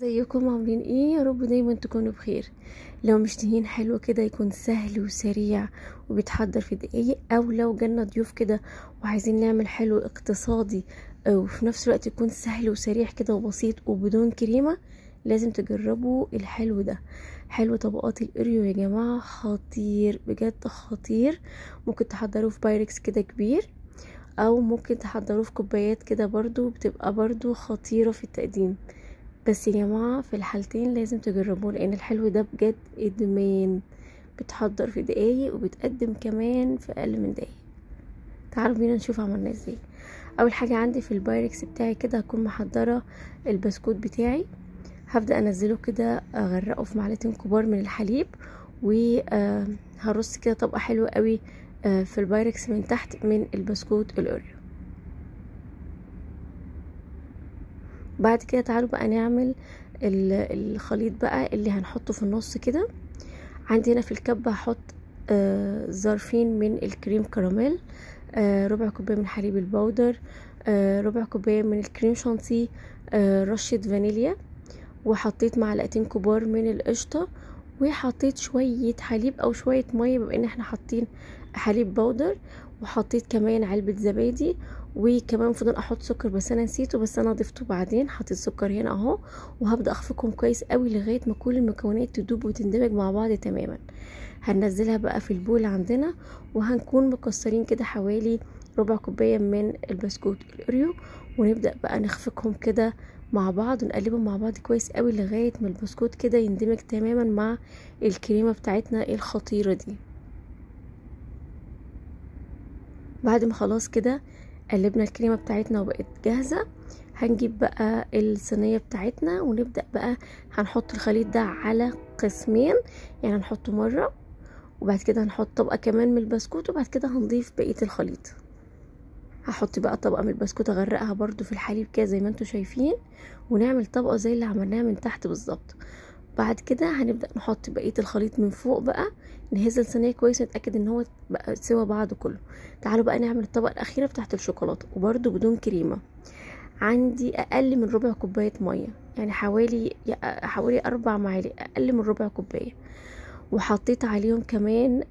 ازيكم عاملين ايه؟ يا رب دايما تكونوا بخير. لو مشتهين حلو كده يكون سهل وسريع وبيتحضر في دقايق، او لو جالنا ضيوف كده وعايزين نعمل حلو اقتصادي وفي نفس الوقت يكون سهل وسريع كده وبسيط وبدون كريمة، لازم تجربوا الحلو ده. حلو طبقات الاوريو يا جماعة، خطير بجد خطير. ممكن تحضروه في بايركس كده كبير، او ممكن تحضروه في كوبايات كده برضو، بتبقى برضو خطيرة في التقديم. بس يا جماعة في الحالتين لازم تجربوه، لان الحلو ده بجد ادمان، بتحضر في دقايق وبتقدم كمان في اقل من دقايق. تعالوا بينا نشوف عملناه ازاي. اول حاجة عندي في البايركس بتاعي كده هكون محضرة البسكوت بتاعي، هبدأ انزله كده اغرقه في معلقتين كبار من الحليب، وهرص كده طبقة حلوة قوي في البايركس من تحت من البسكوت الاوريو. بعد كده تعالوا بقى نعمل الخليط بقى اللي هنحطه في النص كده. عندي هنا في الكبة هحط ظرفين من الكريم كراميل، ربع كوباية من حليب البودر، ربع كوباية من الكريم شانتيه، رشة فانيليا، وحطيت معلقتين كبار من القشطة، وحطيت شوية حليب او شوية مية بما ان احنا حاطين حليب بودر، وحطيت كمان علبة زبادي، وكمان المفروض احط سكر بس انا نسيته، بس انا ضفته بعدين. حطيت سكر هنا اهو، وهبدأ اخفقهم كويس قوي لغاية ما كل المكونات تدوب وتندمج مع بعض تماما. هننزلها بقى في البول عندنا، وهنكون مكسرين كده حوالي ربع كوباية من البسكوت الاوريو، ونبدأ بقى نخفقهم كده مع بعض ونقلبهم مع بعض كويس قوي لغاية ما البسكوت كده يندمج تماما مع الكريمة بتاعتنا الخطيرة دي. بعد ما خلاص كده قلبنا الكريمة بتاعتنا وبقت جاهزة، هنجيب بقى الصينية بتاعتنا ونبدأ بقى هنحط الخليط ده على قسمين، يعني هنحطه مرة وبعد كده هنحط طبقة كمان من البسكوت، وبعد كده هنضيف بقية الخليط. هحط بقى طبقة من البسكوت اغرقها برضو في الحليب كده زي ما انتم شايفين، ونعمل طبقة زي اللي عملناها من تحت بالظبط. بعد كده هنبدأ نحط بقية الخليط من فوق بقى، نهز الصينية كويس ونتأكد ان هو بقى سوى بعضه كله. تعالوا بقى نعمل الطبقة الأخيرة بتاعت الشوكولاتة، وبرضو بدون كريمة. عندي أقل من ربع كوباية مية، يعني حوالي 4 معالق، أقل من ربع كوباية، وحطيت عليهم كمان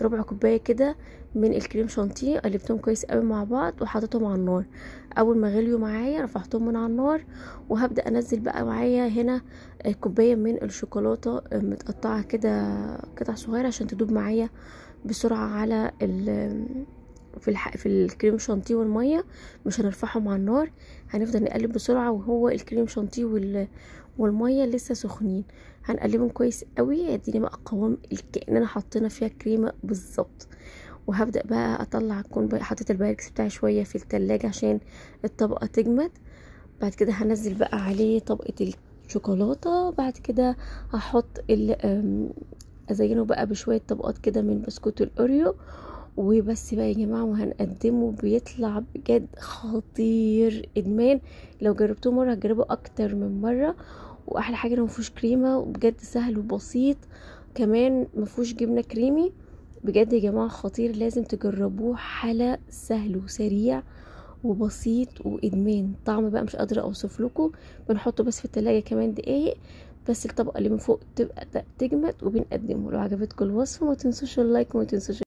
ربع كوباية كده من الكريم شانتيه، قلبتهم كويس قوي مع بعض وحطيتهم على النار. اول ما غليوا معايا رفعتهم من على النار، وهبدا انزل بقى معايا هنا كوباية من الشوكولاتة متقطعه كده قطع صغيرة عشان تدوب معايا بسرعة على في الكريم شانتيه والمية. مش هنرفعهم على النار، هنفضل نقلب بسرعة وهو الكريم شانتيه والمية لسه سخنين. هنقلبهم كويس قوي يديني بقى قوام كأننا حطينا فيها كريمة بالظبط. وهبدأ بقى اطلع، اكون حطيت البايركس بتاعي شوية في التلاجة عشان الطبقة تجمد. بعد كده هنزل بقى عليه طبقه الشوكولاتة، بعد كده هحط ازينه بقى بشوية طبقات كده من بسكوت الاوريو، وبس بقى يا جماعة. وهنقدمه، بيطلع بجد خطير ادمان. لو جربتوه مرة هتجربه اكتر من مرة. واحلى حاجة انه مفيهوش كريمة، وبجد سهل وبسيط، كمان مفيهوش جبنه كريمي. بجد يا جماعة خطير، لازم تجربوه. حلا سهل وسريع وبسيط وادمان، طعم بقى مش قادرة اوصف لكم. بنحطه بس في التلاجة كمان دقايق بس، الطبقة اللي من فوق تبقى تجمد وبنقدمه. لو عجبتكم الوصفة ما تنسوش ال like وما تنسوش